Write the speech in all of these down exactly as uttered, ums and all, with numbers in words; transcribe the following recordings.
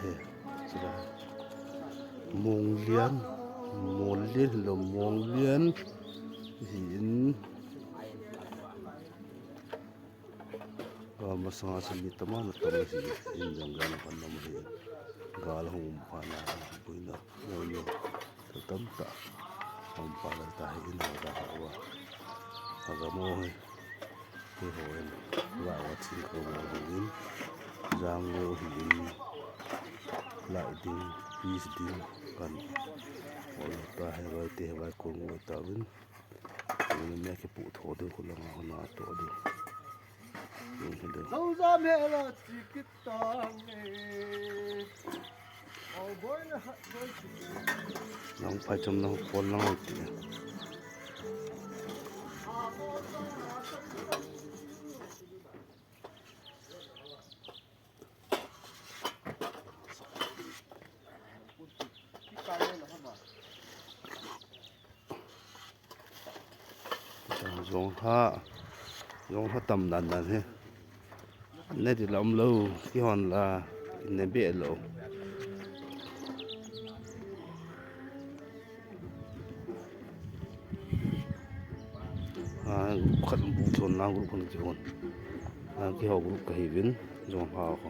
He, sila. Monglian, Monglian, lo Monglian. Hi in. Ba masanga simi tama na tama hi in jong gana pan nama hi. Gal hung pa na, buina. Yo, yo. Tam ta. Hom pa la ta hi in ho da ho wa. Aga mo hi. Hi ho in. Wa wa chin ko mo ho in. Jang lo hi in. Lai ding, peace ding. Kan. Ho lo ta hi roi te vai ko ngo ta win. Ni me ke pu tho de ko la ma ho na to de. Ni de. Zo za me la chi kit ta nge. Nang phai chom nang pon nang ti. Jong ha, jong ha tam dan dan he. Ne ti lam lo, ki hon la, ne be lo. A, khat bu chon na group khat ki hon. A, ki ho group ka hi vin, jong ha ko.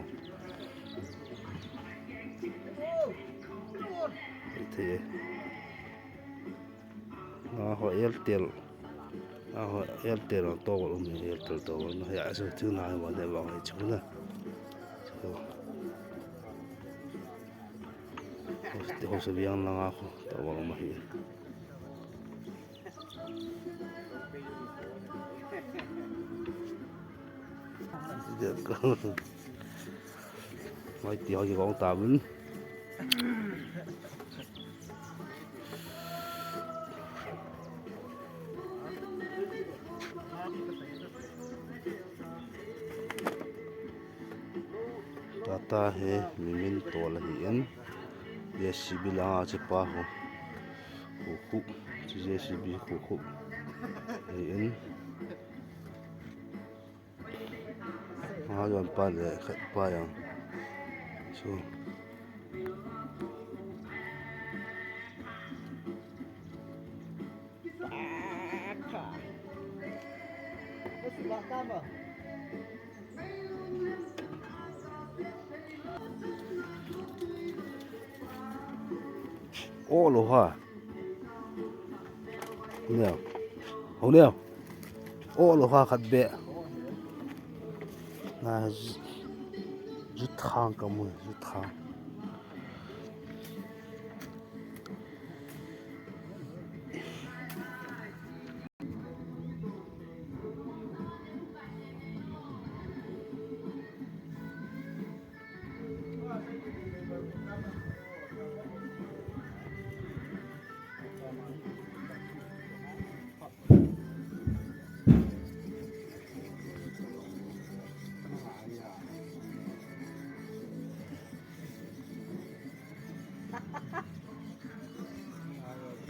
Te. A, ho Airtel. A, ho Airtel to ko um Airtel to ko na ya so tu na wa de wa chu na. So. Hoste hoste biang langa ko tawal ma hi. Mai ti ho ki kong ta bun. Tata hi mi min tol ahi in, J C B la a chepa ho. Khu khu, J C B khu khu. Ahi in. Nga jon pa le khat pa jong. So. O lo ha. Neo. Ho neo. O lo ha khat be. Na ju, ju thang ka mu, ju thang.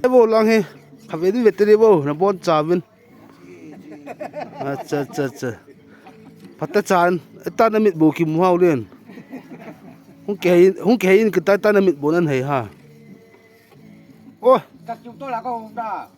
Ebo lang he. Khabe di veteri bo, na bon chavin. Acha, acha, acha. Pata chan, ta na mit bo ki mu hau len. Hung ke hin, hung ke hin kita ta na mit bo nan hei ha. Oh. Ka chu to la ko hung da.